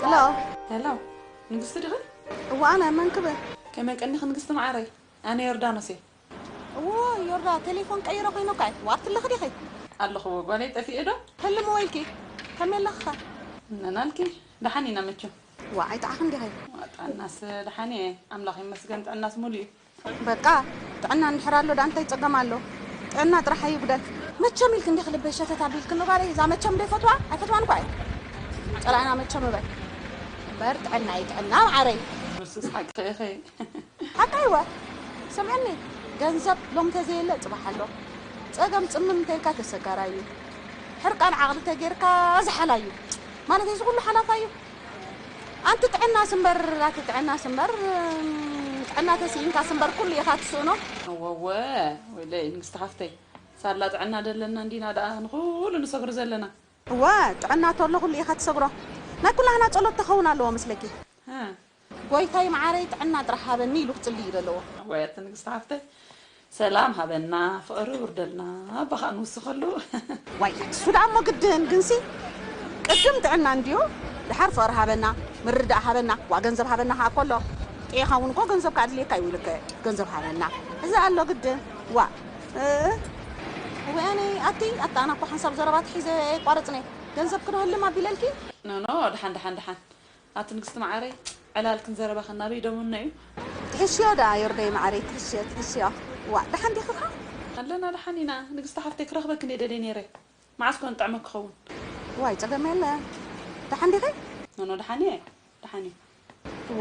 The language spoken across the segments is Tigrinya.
ሄሎ። ሄሎ፣ ንግስቲ ዲኺ? እዋ ኣነ መን ክብል? ከመይ ቀኒኺ ንግስቲ መዓረይ? ኣነ ዮርዳኖስ እየ። እዎ ዮርዳ፣ ቴሌፎን ቀይረ ኮይነ እኳ እየ። ዋርትለኺ ዲኺ? ኣለኹ ጓለይ፣ ጠፊኤ ዶ? ህልም ወይልኪ? ከመይ ኣለኺ ኸ? እነናልኪ፣ ደሓን ኢና መቸም። ዋ ኣይጠዓኽን ዲኺ? ዋጣናስ ደሓን እየ፣ ኣምላኽ ይመስገን፣ ጥዕናስ ሙሉ እዩ። በቃ ጥዕና እንድሕር ኣሎ ዳ እንታይ ጸገም ኣሎ? ጥዕና ጥራሕ ኣይጉደል። መቸም ኢልክ እንዲኽ ልበይ ሸተት ኣቢልክኒ ጓለይ፣ እዛ መቸም ዶ ይፈትዋ? ኣይፈትዋን እኳ እየ። ጸላእና መቸም እበል። እምበር ጥዕና እዩ ጥዕና መዓረይ። ንሱስ ሓቅኺ ኢኺ። ሓቃይወ ስምዕኒ፣ ገንዘብ ሎም ተዘየለ ጽባሕ ኣሎ። ጸገም ጽምም እንተልካ ተሰጋራዩ። ሕርቃን ዓቕሊ ተጌርካ ዝሓላዩ። ማለት እዚ ኩሉ ሓላፋዩ። ኣንቲ ጥዕናስ እምበር ኣቲ ጥዕናስ እምበር እም፣ ጥዕና ተስኢንካስ እምበር ኩሉ ኢኻ ትስእኖ። እወወ ወይለይ ንግስቲ ሓፍተይ፣ ሳላ ጥዕና ደለና እንዲና ደኣ ንኹሉ ንሰግሮ ዘለና። እወ ጥዕና ተሎ ኩሉ ኢኻ ትሰግሮ። ናይ ኩላህና ጸሎት ተኸውን ኣለዎ መስለኪ። ሃ ጎይታይ መዓረይ ጥዕና ጥራሕ ሃበኒ ኢሉ ክጽሊ እዩ ዘለዎ። እወ ኣቲ ንግስቲ ሓፍተይ፣ ሰላም ሃበና፣ ፍቕሪ ውርደልና፣ ኣባኻ ንውስኸሉ። ዋይ እሱ ደኣ እሞ ግድን ግንሲ ቅድም ጥዕና እንድዩ ድሓር ፍቕሪ ሃበና ምርዳእ ሃበና ዋ ገንዘብ ሃበና ከዓ ኮሎ ጥዒኻ እውን እኮ ገንዘብ ከዓ ድልየካ እዩ ኢሉከ ገንዘብ ሃበና እዚ ኣሎ ግድን ዋ እ፣ ወይ ኣነ ኣቲ ኣታ ኣነ እኮ ሓንሳብ ዘረባ ትሒዘ የቋርፅነ ገንዘብ ክነህልም ኣቢለልኪ ኖኖ ድሓን ድሓን ድሓን ኣቲ ንግስቲ መዓረይ ዕላልክን ዘረባኽን ናበይ ደምኖ እዩ? ትሕሽዮ ደኣ ዮርደይ መዓረይ ትሕሽዮ ትሕሽዮ። ዋእ ደሓን ዲኺ ኸ? ኣለና ደሓን ኢና ንግስቲ ሓፍተይ ክረኽበኪ እንድየ ደልየ ነይረ። መዓስ ኮን ጥዕመኪ ክኸውን? ዋይ ጸገም የለን። ደሓን ዲኺ? ኖኖ ደሓን እየ ደሓን እየ።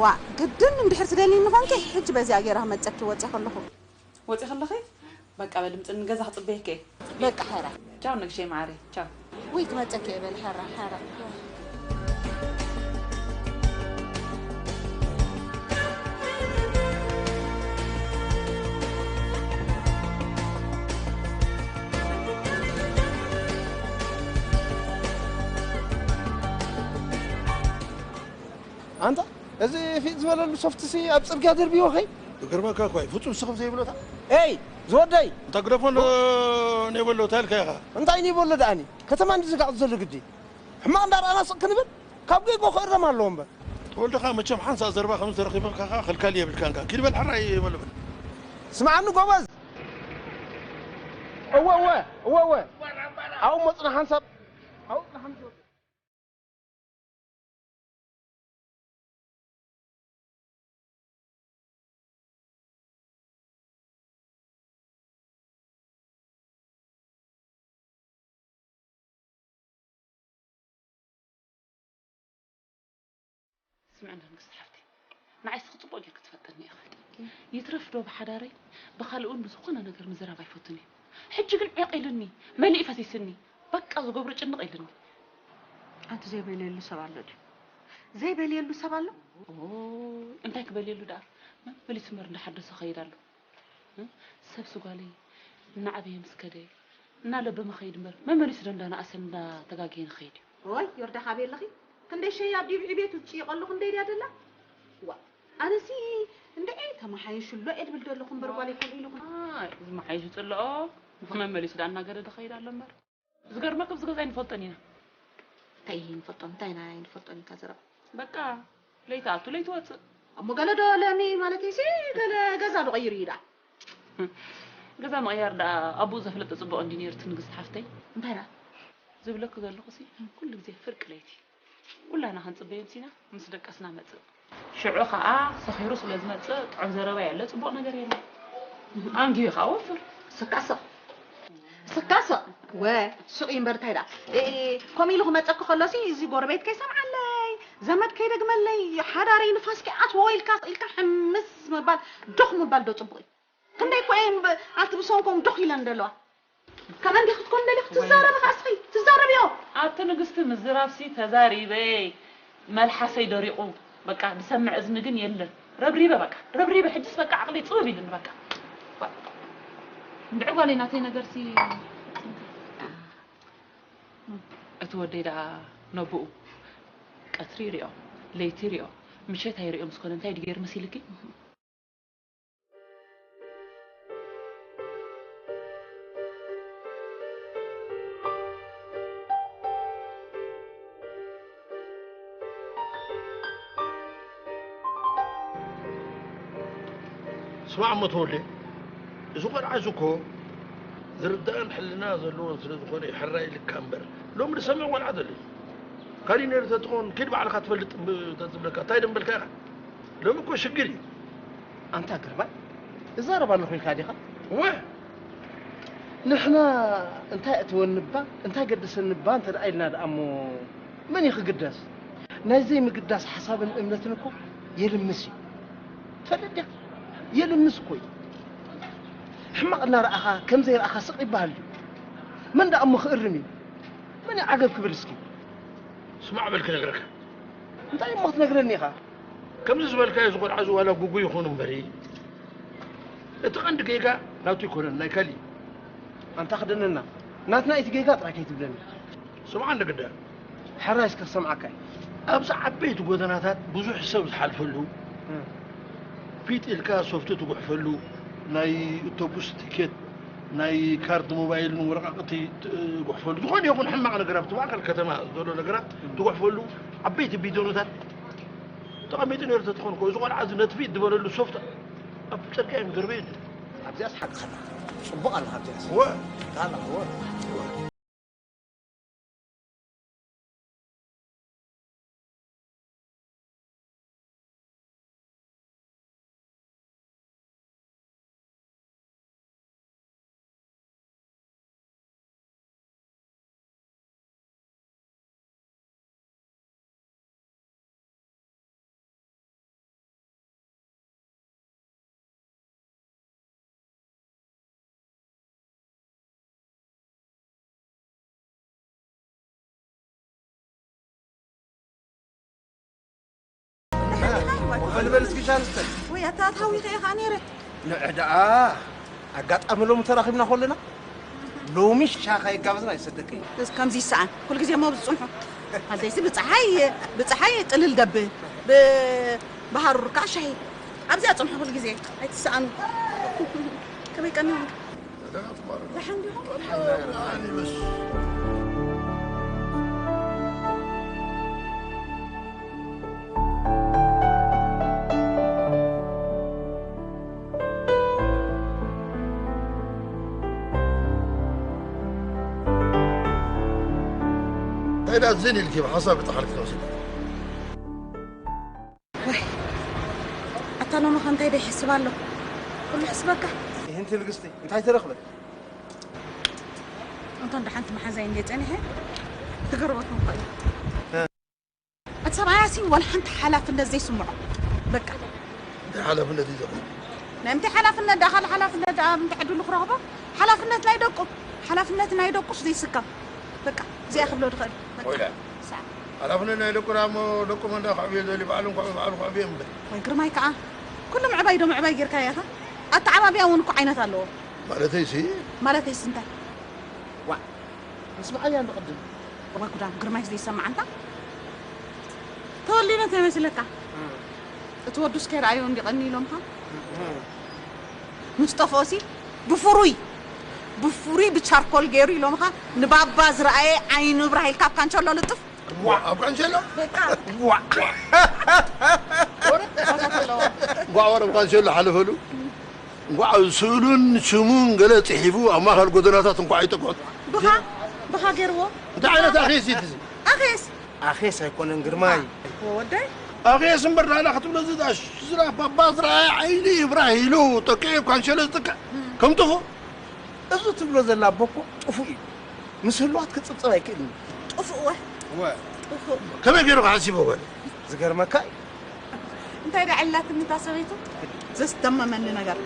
ዋእ ግድን እንድሕር ትደልይኒ ኾንኪ ሕጂ በዚኣ ገይረ ክመጸኪ ወጺ ከለኹ። ወጺ ከለኺ በቃ በል ምጽኒ ገዛ ክጽበየኪ እየ። በቃ ሕራይ። ቻው ነግሸይ ማዓረይ ቻው። ውይ ክመጸኪ እየ በል ሕራይ ሕራይ። ኣንታ እዚ ፊጥ ዝበለሉ ሶፍትሲ ኣብ ጽርግያ ደርብይዎ ኸይ ዝገርመካ እኳ እዩ ፍጹም ስኽፍ ዘይብሎ እታ ኤይ ዝወደይ እንታ ግደፎ ኔበሎ እንታይ ኢልካ ኢኻ እንታይ ኔበሎ ደኣኒ ከተማ እንዲ ዝጋዕዝ ዘሎ ግዲ ሕማቕ እንዳረኣና ስቕ ክንብል ካብ ጌጎ ክእረም ኣለዎ እምበር ተወልድኻ መቸም ሓንሳእ ዘረባ ከም ዝተረኺበካ ከኣ ከልካሊ የብልካን ከኣ ኪድ በል ሕራይ በሎ በል ስምዓኒ ጎበዝ እወ እወ እወ እወ ኣብኡ መጽና ሓንሳብ ኣብኡ ጽና ሓንሳብ ስምዕኒ ንግስቲ ሓፍተይ ንዓይ እስኺ ፅቡቕ ጌርኪ ትፈልጥኒ ኢኺ ይትረፍ ዶ ብሓዳረይ ብኻልእ እውን ብዝኾነ ነገር ምዝራብ ኣይፈቱን እየ ሕጂ ግን ዒቕ ኢሉኒ መሊኡ ፈሲስኒ በቃ ዝገብሮ ጭንቕ ኢሉኒ ኣንቲ ዘይበልየሉ ሰብ ኣሎ ድዩ ዘይበልየሉ ሰብ ኣሎ እንታይ ክበልየሉ ደኣ መበሊት ስመር እንዳሓደሰ ኸይድ ኣሎ ሰብሲ ጓለይ እናዓበየ ምስ ከደ እናለበመ ኸይድ እምበር መመሊሱ ዶ እንዳነኣሰን እንዳተጋገየ ንኸይድ እዩ። እዋይ ዮርዳ ካበይ ኣለኺ ክንደይ ሸያብ ድዩ ብዕቤት ዝጭየቐሉ ክንደይ ድያ ደላ ዋእ ኣነሲ እንድዒ ተመሓየሽሎ እየ ድብል ደለኹ እምበር ጓለይ ከምኡ ኢልኹ ኣይ ዝመሓየሽ ይፅልኦ መመሊሱ ደኣ እናገደደ ኸይድ ኣሎ እምበር ዝገርመኪ ኣብዚ ገዛ ኣይንፈልጦን ኢና እንታይ ንፈልጦ እንታይ ኢና ኣይንፈልጦን ኢልካ ዘረባ በቃ ለይትኣቱ ለይትወፅእ እሞ ገለ ዶ ለሚ ማለት ሲ ገለ ገዛ ዶ ቀይሩ እዩ ደኣ ገዛ ምቕያር ደኣ ኣቡኡ ዘፍለጠ ፅቡቕ እንዲ ነይሩ እቲ ንግስቲ ሓፍተይ እንታይ ደኣ ዝብለኪ ዘለኹ ሲ ኩሉ ግዜ ፍርቂ ለይቲ ኩላና ክንፅበዮም ሲና ምስ ደቀስና መፅእ ሽዑ ከዓ ሰኺሩ ስለ ዝመፅእ ጥዑም ዘረባ የለ ፅቡቕ ነገር የለ ኣንጊሁ ከዓ ወፍር ስካስቕ ስካስቕ ወ ስቕ እምበር እንታይ ደኣ ከምኡ ኢሉ ክመፀኪ ከሎሲ እዚ ጎረቤት ከይሰምዓለይ ዘመድ ከይደግመለይ ሓዳረይ ንፋስ ከይኣትዎ ኢልካ ኢልካ ሕምስ ምባል ዶኽ ምባል ዶ ፅቡቕ እዩ ክንደይ እኮ እየን ኣቲ ብሰንኮም ዶኽ ኢለን ዘለዋ ካብ እንዲ ክትኮን ደሊ ክትዛረቢ ከዓ እስኺ ትዛረብዮ ኣቲ ንግስቲ ምዝራብሲ ተዛሪበ መልሓሰይ ደሪቑ በቃ ዝሰምዕ እዝኒ ግን የለን ረብሪበ በቃ ረብሪበ ሕጅስ በቃ ዓቕለይ ፅብብ ኢሉኒ በቃ እንድዒ ጓለይ ናተይ ነገርሲ እቲ ወደይ ደኣ ነብኡ ቀትሪ ይሪኦ ለይቲ ይሪኦ ምሸት ኣይሪኦ ምስ ኮነ እንታይ ድዩ ገይሩ መሲልኪ ስማዕ እሞ ተወልደ፣ እዚ ቆልዓ እዚ እኮ ዝርዳእን ሕልና ዘለዎን ስለ ዝኾነ እዩ ሕራይ ኢልካ እምበር፣ ሎሚ ዝሰምዕ ቆልዓ ዘሎ እዩ። ካሊእ ነይሩ ተትኾን፣ ኪድ ባዕልኻ ትፈልጥ እምብ-፣ ተዝብለካ፣ እንታይ ደምበልካ ኢኻ? ሎሚ እኮ ሽግር እዩ። ኣንታ ግርማይ፣ እዛረብ ኣለኹ ኢልካ ዲኻ? እወ። ንሕና እንታይ ኣእተወኒ እባ፣ እንታይ ገደሰኒ እባ እንተ ደኣ ኢልና ደኣ እሞ፣ መን እዩ ክግደስ? ናይ ዘይምግዳስ ሓሳብን እምነትን እኮ የልምስ እዩ። ትፈልጥ ዲኻ? የልምስ እኮ እዩ። ሕማቕ እናረኣኻ ከም ዘይረኣኻ ስቕ ይበሃል ድዩ? መን ደኣ እሞ ክእርም እዩ? መን እዩ ዓገብ ክብል እስኪ? ስማዕ በል ክነግረካ። እንታይ እሞ ክትነግረኒ ኢኻ? ከምዚ ዝበልካዮ እዚ ቆልዓ እዚ ዋላ ጉጉይ ይኹን እምበሪ፣ እቲ ቀንዲ ጌጋ ናቱ ኣይኮነን፣ ናይ ካሊእ። ኣንታ ክደነና፣ ናትና እቲ ጌጋ ጥራይ ከይትብለኒ። ስምዓኒ ግዳ። ሕራይ እስከ ክሰምዓካ እየ። ኣብዚ ዓበይቲ ጎደናታት ብዙሕ ሰብ ዝሓልፈሉ፣ እ። ፊጥ ኢልካ ሶፍቲ ትጉሕፈሉ፣ ናይ ኣውቶቡስ ቲኬት፣ ናይ ካርድ ሞባይልን ወረቓቕቲ ትጉሕፈሉ፣ ዝኾነ ይኹን ሕማቕ ነገር ኣብቲ ማእከል ከተማ ዘሎ ነገራት ትጉሕፈሉ ዓበይቲ ቢዶኖታት ተቐሚጡ ነይሩ ተትኾን እኮ፣ እዚ ቆልዓ እዚ ነቲ ፊጥ ዝበለሉ ሶፍት ኣብ ጽርግያ እዮም ዘርበየሉ። ኣብዚኣስ ሓቅኻ ኣለኻ። ጽቡቕ ኣለኻ ኣብዚኣስ። እወ። ኣለኻ፣ እወ። እወ። ወኸል በል እስኪ ሻንስተን። ወይ ኣታ ታዊኸ ኢኻ ነይረ። ንዕ ደኣ ኣጋጣሚ ሎሚ ተራኺብና ከለና ሎሚ ሻኻ ይጋበዝና ይሰደቀ እዩ። እስ ከምዚ ይሰኣን ኩሉ ግዜ እሞ ኣብዚ ጽንሑ። ኣደይሲ ብፀሓይ ብፀሓይ ጥልል ደብል ብሃሩር ከዓ ሻሂ ኣብዚኣ ጽንሑ ኩሉ ግዜ ኣይትሰኣኑ። ከመይ ቀኒኹም? ደሓን ዲኹም? እንታይ ደኣ ዝን ኢልኪ ብሓሳብ ይጠሓልኪ ትመስሊ? ወይ ኣታ ሎሚ ኸ እንታይ ዶ ይሕስብ ኣሎ? ኩሉ ይሕስበካ። ይህን ትዕግስቲ እንታይ ተረኽበ? እንተ እንደ ሓንቲ መሓዛይ እንደ ጸኒሐ ክገርበኩም እኮ እዩ። እቲ ሰብኣያሲ ዋላ ሓንቲ ሓላፍነት ዘይስምዖ። በቃ። እንታይ ሓላፍነት እዩ ዘለዎ? ናይ ምንታይ ሓላፍነት ደኣ፣ ካልእ ሓላፍነት ደኣ ምንታይ ዕድሉ ክረኽቦ? ሓላፍነት ናይ ደቁ፣ ሓላፍነት ናይ ደቁስ ዘይስከም። በቃ፣ እዚኣ ክብሎ ድኽእል። በቃ። ወይላ። ሳዕ። ሓላፍነት ናይ ደቁ ደኣ እሞ ደቁ መን ደኣ ከዕብዮ ዝደሊ? ባዕሎም ከዕብዩ፣ ባዕሉ ከዕብዮ እምበር። ወይ ግርማይ ከኣ፣ ኩሉ ምዕባይ ዶ ምዕባይ ጌርካዮ ኢኻ? ኣተዓባብያ እውን እኮ ዓይነት ኣለዎ። ማለተይሲ? ማለተይሲ እንታይ? ዋእ፣ ምስምዓያ እንዶ ቅድም። እዋይ ጉዳም፣ ግርማይ ዘይሰማዕ ኣንታ። ተወሊደ እንታይ መስለካ? እም። እቲ ወዱስ ከይረኣዮ እንዲ ቀኒ ኢሎምኻ? እም። ምስ ጠፍኦሲ ብፍሩይ፣ ብፍሩይ ብቻርኮል ገይሩ ኢሎምኻ ንባባ ዝረኣየ ዓይኑ ብራሂልካ ኣብ ካንቸሎ ልጥፍ። ዋእ፣ ኣብ ካንቸሎ? በቃ። ዋእ። ዋእ፣ ወረ ኣብ ካንቸሎ ሓለፈሉ። እንኳዕ ስእሉን ስሙን ገለ ጽሒፉ ኣብ ማእከል ጎደናታት እንኳዕ ኣይጠቅዖን። ብኻ፣ ብኻ ገይርዎ። እንታይ ዓይነት ኣኼስ እዩ እዚ? ኣኼስ። ኣኼስ ኣይኮነን ግርማይ። ወደይ። ኣኼስ እምበር ናና ክትብሎ እዚ ዳ ዝራ ባባ ዝራ ዓይኒ ይብራህ ኢሉ ጠቂዑ እኳ እንሸሎ ዝጥቅዕ። ከም ጥፉእ። እዚ ትብሎ ዘላ ኣቦ እኮ ጥፉእ እዩ። ምስ ህልዋት ክጽብጸብ ኣይክእልን እዩ። ጥፉእ ወ። ወ። ጥፉእ። ከመይ ገይሩ ክሓሲቦ በለ? ዝገርመካ እዩ። እንታይ ደኣ ዕላትኒ እታ ሰበይቱ? ዘስደመመኒ ነገር።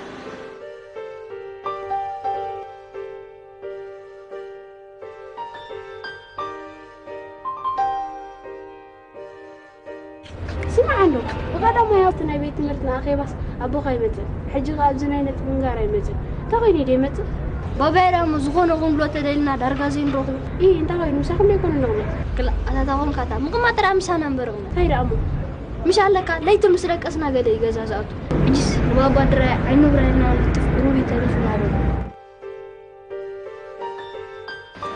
ስማዕ ኣሎ፣ ብቐዳማይ ኣብቲ ናይ ቤት ትምህርትና ኣኼባስ ኣቦኻ ኣይመጽእን። ሕጂ ኸኣ ኣብዚ ናይ ነጥቢ ምንጋር ኣይመጽእን። እንታይ ኾይኑ እዩ ደይመጽእ? ባባይ ደኣ እሞ ዝኾነ ቁምብሎ ተደሊና ዳርጋ ዘይንረኽቦ። ኢ፣ እንታይ ኾይኑ? ምሳኹም ደይኮነ ንቕመጥ? ክላ-፣ ኣታ እንታይ ኾንካ እታ? ምቕማጥ ጥራሕ ምሳና እምበር ቕመጥ። እንታይ ደኣ እሞ? ምሽ ኣለካ፣ ለይቲ ምስ ደቀስና ገለ እዩ ገዛ ዝኣቱ። ሕጂስ ንባባ ድራይ ዓይኑ ብራሂልና ንልጥፍ፣ ቁሩብ እዩ ተሪፉና በሉ።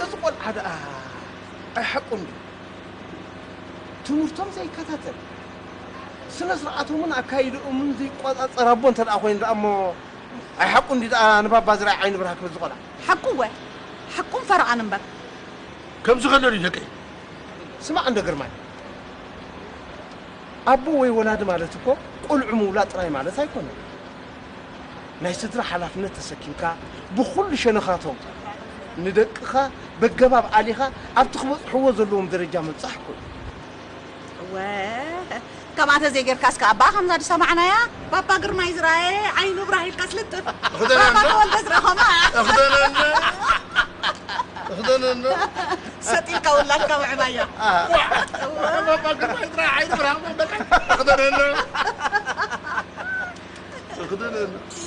እዚ ቆልዓ ደኣ ኣይሓቁን ድዩ? ትምህርቶም ዘይከታተል፣ ስነ ስርዓቶምን ኣካይድኦምን ዘይቆጻጸር ኣቦ እንተ ደኣ ኮይኑ ደኣ እሞ ኣይ ሓቁ እንዲ ደኣ ንባባ ዝረኣየ ዓይኒ ብርሃ ክብል ዝቆልዓ። ሓቁ እወ፣ ሓቁን ፈረቓን እምበር። ከምዚ ከሎ ድዩ ደቀይ? ስማዕ እንዶ ግርማይ፣ ኣቦ ወይ ወላዲ ማለት እኮ ቆልዑ ምውላድ ጥራይ ማለት ኣይኮነን። ናይ ስድራ ሓላፍነት ተሰኪምካ ብኹሉ ሸነኻቶም ንደቅኻ በገባብ ኣሊኻ ኣብቲ ክበጽሕዎ ዘለዎም ደረጃ ምብጻሕ እኮ እዩ። እወ፣ ከምኣ ተዘይጌርካስ ከኣ ኣባ ከምዛ ዝሰማዕናያ ባባ ግርማይ ዝረኣየ ዓይኑ ብራህ ኢልካ ስልጥፍ። እኽደነ ባባ እንዶ። ተወልደ ዝረኸማ። እኽደነ እንዶ። እኽደነ እንዶ። ሰጥ ኢልካ ውላድካ ምዕባያ። ባባ ግርማይ ዝረኣየ ዓይኑ ብራህ እኽደነ እንዶ። እኽደነ እንዶ።